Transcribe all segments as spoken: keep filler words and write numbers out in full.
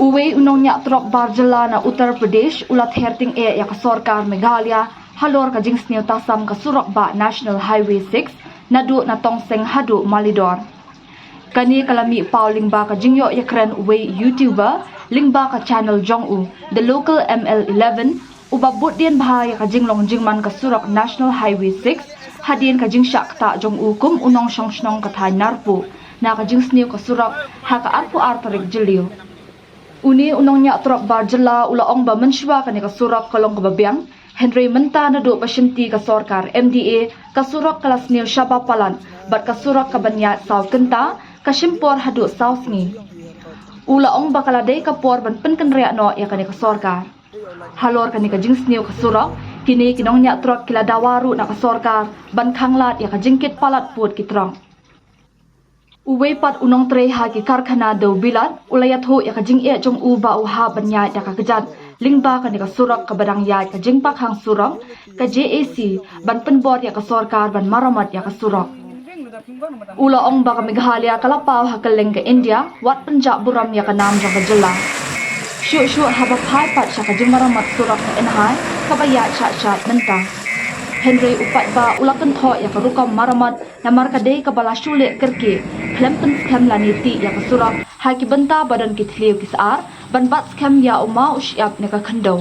Uwei u nongñiah trok bar jylla na Uttar Pradesh u la ther tyngeh ïa ka sorkar Meghalaya halor ka jingsniew tasam ka surok bah National Highway six naduh na Tongseng haduh Malidor. Kane ka la mih paw lyngba ka jingïoh ïakren uwei YouTuber lyngba ka channel jong u, The Local M L eleven, uba bud dien bha ïa ka jinglong jingman ka surok National Highway six hadien ka jingshah ktah jong u kum u nongshong shnong ka thaiñ Narpuh na ka jingsniew ka surok ha ka arphew ar tarik Jylliew. Une u nongñiah trok bar jylla u la ong ba mynshuwa kane ka surok ka long kaba biang, hynrei mynta naduh ba shimti ka sorkar M D A, ka surok ka la sniew shaba palat, bad ka surok ka ban ïaid saw kynta ka shim por haduh saw sngi. U la ong ba ka la dei ka por ban pynkynriah noh ïa kane ka sorkar. Halor kane ka jingsniew ka surok, kine ki nongñiah trok ki la dawa ruh na ka sorkar ban khanglad ïa ka jingkit palat pud ki trok. Uwei pat u nongtrei ha ki karkhana dew bilat u la ïathuh ïa ka jingeh jong u ba u hap ban ïaid da ka kjat lyngba kane ka surok kaba dang ïaid ka jingpakhang surok ka J A C ban pynbor ïa ka sorkar ban maramat ïa ka surok. U la ong ba ka Meghalaya ka la paw ha kylleng ka India, wat pynjah burom ïa ka nam jong ka jylla. Shuh shuh haba phai pat sha ka jingmaramat surok ka N H A I kaba ïaid shah shah mynta. Hynrei u paidbah u la kynthoh ïa ka rukom maramat namar ka dei kaba la shu leh kyrkieh, khlem pynskhem lane tih ïa ka surok ha ki bynta ba don ki thliew ki sar ban bat skhem ïa u maw u shyiap ne ka khyndew.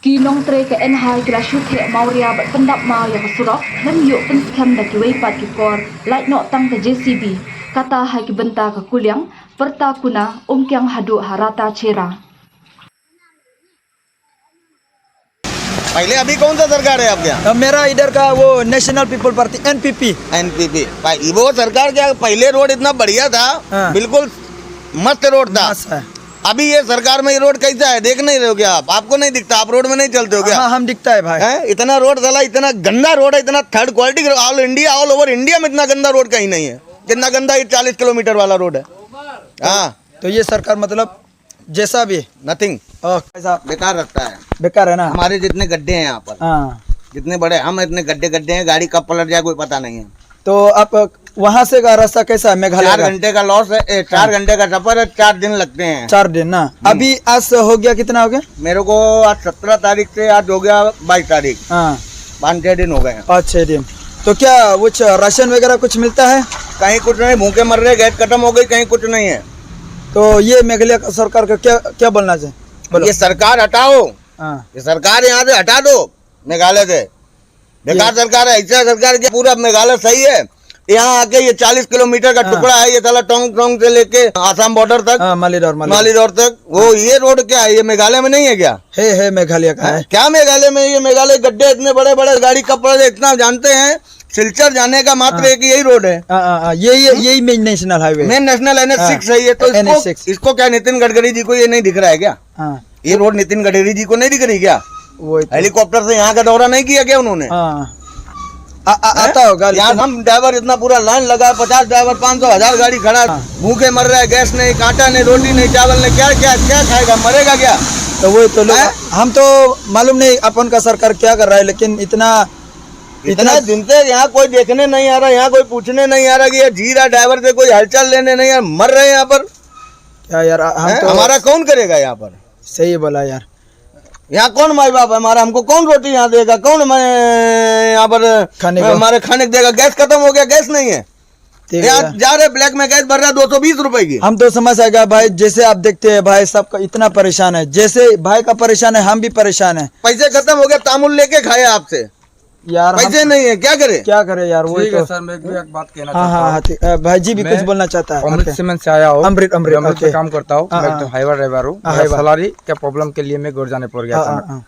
Ki nongtrei ka N H A I ki la shu theh mawria bad pyndap maw ïa ka surok, khlem ïoh pynskhem da kiwei pat ki por, lait noh tang ka J C B, kata ha ki bynta ka Kuliang, Pyrta Kuna, Umkiang haduh ha Rata Chera. पहले अभी कौन सा सरकार है आपके यहाँ? अब मेरा इधर का वो national people party, NPP. NPP. भाई, वो सरकार क्या, पहले रोड इतना बढ़िया था, हाँ। बिल्कुल मस्त रोड था। मस्त है। अभी ये सरकार में ये रोड कैसा है, देख नहीं रहे हो क्या आप? आपको नहीं दिखता, आप रोड में नहीं चलते हो क्या? हाँ, हम दिखता है भाई। हैं? इतना रोड साला, इतना गंदा रोड है, इतना third quality. All India, all over India में इतना गंदा रोड कहीं नहीं है, जितना गंदा ये चालीस किलोमीटर वाला रोड है। हाँ। तो ये सरकार मतलब जैसा भी। नथिंग। ओके साहब। बेकार रास्ता है। बेकार है ना? हमारे जितने गड्ढे हैं यहाँ पर, हाँ। जितने बड़े, हम इतने गड्ढे गड्ढे हैं, गाड़ी कब पलट जाए कोई पता नहीं है। तो आप वहाँ से का रास्ता कैसा है मेघालय चार का? घंटे का लॉस है, ए, चार घंटे का सफर है, चार दिन लगते हैं। चार दिन ना। अभी आज हो गया, कितना हो गया? मेरे को आज सत्रह तारीख से आज हो गया बाईस तारीख, हाँ। पाँच छह दिन हो गए हैं। पाँच छः दिन। तो क्या कुछ राशन वगैरह कुछ मिलता है? कहीं कुछ नहीं, भूखे मर रहे, गैस खत्म हो गई, कहीं कुछ नहीं है। तो ये मेघालय का सरकार का क्या क्या बोलना चाहिए? बोलो। ये सरकार हटाओ, हाँ। ये सरकार यहाँ से हटा दो मेघालय से। बेकार ये- सरकार है, ऐसा सरकार क्या, पूरा मेघालय सही है। यहाँ आके ये चालीस किलोमीटर का हाँ। टुकड़ा है, ये साला टोंग टोंग से लेके आसाम बॉर्डर तक, हाँ, मालीडोर, मालीडोर। मालीडोर तक। वो ये रोड क्या है, ये मेघालय में नहीं है क्या? है, है, मेघालय का है। क्या मेघालय में, ये मेघालय गड्ढे इतने बड़े बड़े, गाड़ी कब पलट, इतना जानते हैं। सिलचर जाने का मात्र हाँ। एक यही रोड है। हाँ, हाँ, हाँ, ये ये यही main national highway. Main national N H six है ये, तो एन एच इसको सिक्स। इसको क्या नितिन गडकरी जी को ये नहीं दिख रहा है क्या? हाँ। ये रोड नितिन गडकरी जी को नहीं दिख रही क्या? वही तो। हेलीकॉप्टर से यहाँ का दौरा नहीं किया क्या उन्होंने? हाँ। आ, आ, हैं? आता होगा, यहाँ लेकिन हम ड्राइवर इतना पूरा लाइन लगा, पचास ड्राइवर, पाँच सौ, हजार गाड़ी खड़ा, हाँ। भूखे मर रहा है, गैस नहीं, कांटा नहीं, रोटी नहीं, चावल नहीं, क्या क्या क्या खाएगा, मरेगा क्या? तो वही तो लोग, हैं? हम तो मालूम नहीं अपन का सरकार क्या कर रहा है, लेकिन इतना इतना दिन से यहाँ कोई देखने नहीं आ रहा, यहाँ कोई पूछने नहीं आ रहा कि ये जी रहा ड्राइवर से, कोई हलचल लेने नहीं आ रहा, मर रहे हैं यहाँ पर। क्या यार, हम हैं? तो हमारा कौन करेगा यहाँ पर? सही बोला यार। यहाँ कौन माई बाप है हमारा, हमको कौन रोटी यहाँ देगा, कौन हमें यहाँ पर खाने को। हमारे खाने को देगा? गैस खत्म हो गया, गैस नहीं है। ठीक है यहाँ यार। जा रहे ब्लैक में गैस भर रहा है दो सौ बीस रुपए की। हम तो समझ आ गया भाई, जैसे आप देखते हैं भाई, सबका इतना परेशान है, जैसे भाई का परेशान है, हम भी परेशान है पैसे खत्म हो गए, तामुल लेके खाए आपसे, यार। हम पैसे नहीं है, क्या करे? क्या करे यार, वही ठीक है तो। सर, मैं भी एक बात कहना हाँ, चाहता हाँ, हूँ। हाँ, ठीक। अ, भाई जी भी मैं कुछ बोलना चाहता है। अमृत ओके। सीमेंट से आया हूँ। अमृत, अमृत, मैं अमृत ओके। पे काम करता हूँ। हाँ, मैं हाँ। तो हाईवे ड्राइवर हूँ। हाँ, मेरा हाईवे। सैलरी के प्रॉब्लम के लिए मैं घर जाने पड़ गया हाँ, था हाँ, मेरे। हाँ।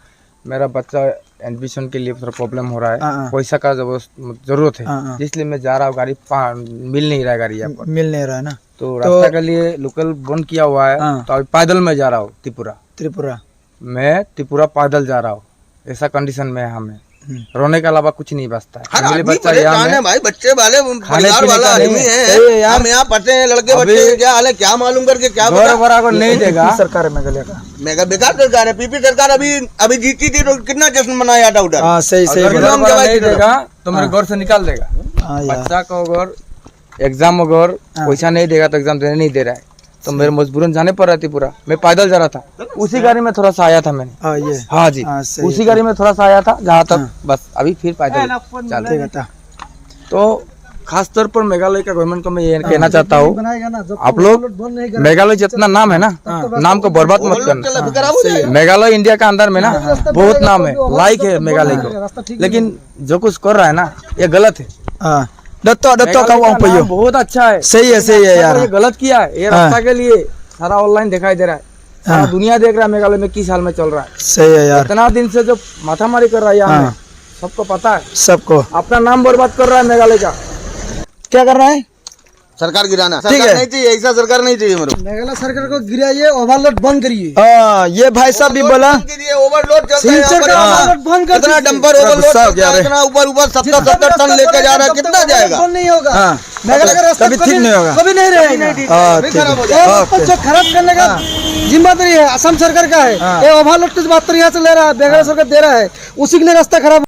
मेरा बच्चा एडमिशन के लिए थोड़ा प्रॉब्लम हो रहा हाँ, है, हाँ। पैसा का जरूरत जरूरत हाँ, है, हाँ। इसलिए मैं जा रहा हूँ। गाड़ी पा- मिल नहीं रहा है गाड़ी यहाँ पर। मिल नहीं रहा है ना। तो तो- रास्ता के लिए लोकल बंद किया हुआ है, हाँ। तो अभी पैदल मैं जा रहा हूँ त्रिपुरा। त्रिपुरा। मैं त्रिपुरा पैदल जा रहा हूँ, ऐसा कंडीशन में है हमें। हम्म। रोने के अलावा कुछ नहीं बचता है। हर फैमिली आदमी बच्चा यहाँ परेशान में। है भाई, बच्चे वाले, खाने परिवार पीने वाला का नहीं आदमी है। है। सही है यार। हम यहाँ फंसे हैं, लड़के अभी बच्चे क्या हाल है, क्या मालूम करके क्या घर पता। भरा को नहीं ये देगा। किस सरकार है मेघालय का? मेगा बेकार सरकार है, पीपी सरकार। अभी अभी जीती थी तो कितना जश्न मनाया था उधर। हाँ, सही, सही अगर बोला। घर भरा नहीं जवाब देगा तो मेरे हाँ। घर से निकाल देगा। हाँ यार। बच्चा को अगर एग्जाम अगर हाँ। पैसा नहीं देगा तो एग्जाम देने नहीं दे रहा है। तो मेरे मजबूरन जाने पड़ रहा थी पूरा। मैं पैदल जा रहा था, उसी गाड़ी में थोड़ा सा आया था मैंने। हाँ, ये। हाँ जी, हाँ, सही उसी है। गाड़ी में थोड़ा सा आया था, जहाँ तक हाँ। बस अभी फिर पैदल चल रहा ठीक है। था। तो खास तौर पर मेघालय का गवर्नमेंट को मैं ये हाँ। कहना चाहता हूँ, बनाएगा ना, जब आप तक लोग overload बंद नहीं करेगा, मेघालय जितना नाम है ना, हाँ। नाम को बर्बाद मत overload करना। चला, फिर खराब हो जाएगा। मेघालय इंडिया का अंदर में ना हाँ। बहुत नाम है, लाइक है मेघालय को, रास्ता ठीक नहीं लेकिन जो कुछ कर रहा है ना, ये गलत है। हाँ। Datuk, Datuk मेघालय का नाम बहुत अच्छा है। सही है, सही है यार। ये गलत किया है, ये हाँ। रास्ता के लिए सारा ऑनलाइन दिखाई दे रहा है। सारा हाँ। दुनिया देख रहा है मेघालय में किस हाल में चल रहा है। सही है यार। इतना दिन से जो माथामारी कर रहा है यहाँ हाँ। में, सबको पता है। सबको। अपना नाम बर्बाद कर रहा है मेघालय का। क्या करना है? सरकार गिराना। ठीक सरकार है। नहीं चाहिए, ऐसा सरकार नहीं चाहिए मेरे को। मेघालय सरकार को गिराइए, ओवरलोड बंद करिए। हाँ, ये भाई साहब भी बोला। बंद कीजिए, ओवरलोड चलता है यहाँ सिलचर पर। का हाँ। ओवरलोड बंद कर इतना दीजिए। डंपर ओवरलोड गुस्सा हो गया चलता है, रे। इतना ऊपर ऊपर सत्तर जितना सत्तर भी टन रास्ता लेकर जा रहा है, बनेगा, कितना तब तक जाएगा? बंद नहीं होगा। हाँ। मेघालय का रास्ता कभी ठीक नहीं होगा। कभी नहीं रहेगा। हाँ, ठीक खराब हो जाएगा। हाँ, ओके। जो खराब करने का हाँ। जिम्मेदारी है असम सरकार का है। हाँ। ये ओवरलोड की बात तो यहाँ से ले रहा है, मेघालय हाँ। सरकार दे रहा है, उसी के लिए रास्ता खराब